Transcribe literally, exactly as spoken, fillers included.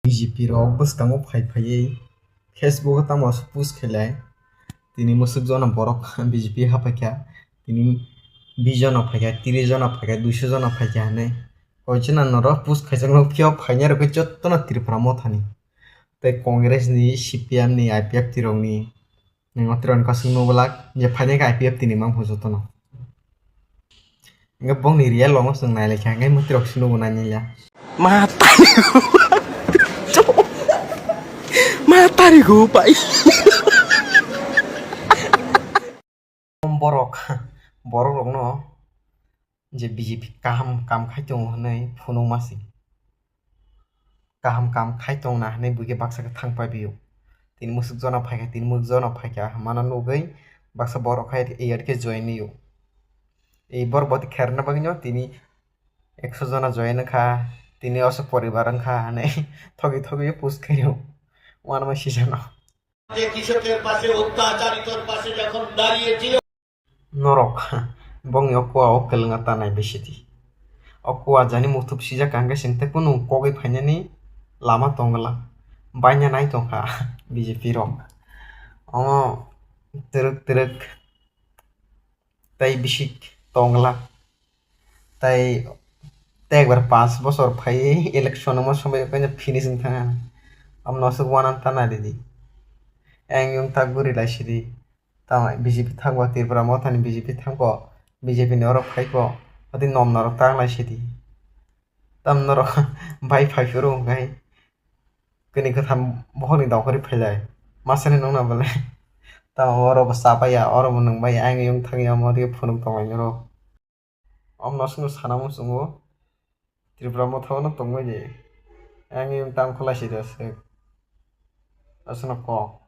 B J P rok bwskango phai phaiwi Facebook o tamo post khailai, tini musuk jona borok B J P haphaikha, tini bish jona phaikha, trish jona phaikha, duish jona phaikha hinwi. Koichana norok post khaijakno phiya phainai rokhe jottono Tripura mothani. Tei Congress ni, C P M ni, I P F T rokni, nwng o tei rokni kasuk nugulak je phainai khe I P F T ni mangphu jotono. Hingke bongni real rokno chwng nailaikha, hingke mwtwi rok se nugo nainaiya. Ma tari, ma tari go pai. Borok, borok rokno je B J P kaham kam khai tongo hinwi phunukma se. Kaham kam khai tongna hinwi buikhe baksa khe thang paibio. Tini musuk jona phaikha, tini musuk jona phaikha hwnmano nugwi baksa borok hai iyot khe join wio. Ei borok boti kherna bagwino tini ekso jona join wngkha, tini oso poribar wngkha hinwi thogi thogi post khaio. Wanama sijano. যে কৃষকের পাশে, অত্যাচারিতর পাশে যখন দাঁড়িয়েছিল। Norok, bongni o kua o kwlwng a tanai bisi di. O kua jani muthub sijak hwnkhe chwng tei kunu kogwi phainani lama tongwla. Baina nai tongkha B J P rok. Omo twrwk twrwk tei bisik tongwla. Tai, tai ekbar panch bochor phaiwi election wngma somoi khe finishing thangha. Amno aswk wanang ta nai ridi. Ayang yung tak guri lai sidi. Tamo B J P thango, Tripura mothani B J P thango, B J P ni oro phaiko, ati nom norok tak lai sidi. Tam norok bai phai phuru hwnkhe kini kwtham bokhokni dokhori phailai. Masani nungna bole. Tamo oro bo chapaiya, oro bo nwngbaiya, ayang yung thangya, omo ri phunuk tonglai norok. Omo no chwngno sana muchungo, Tripura motha o no tongbai de. Ayang yung tang khwlai sidi aswk. Aswkno kok.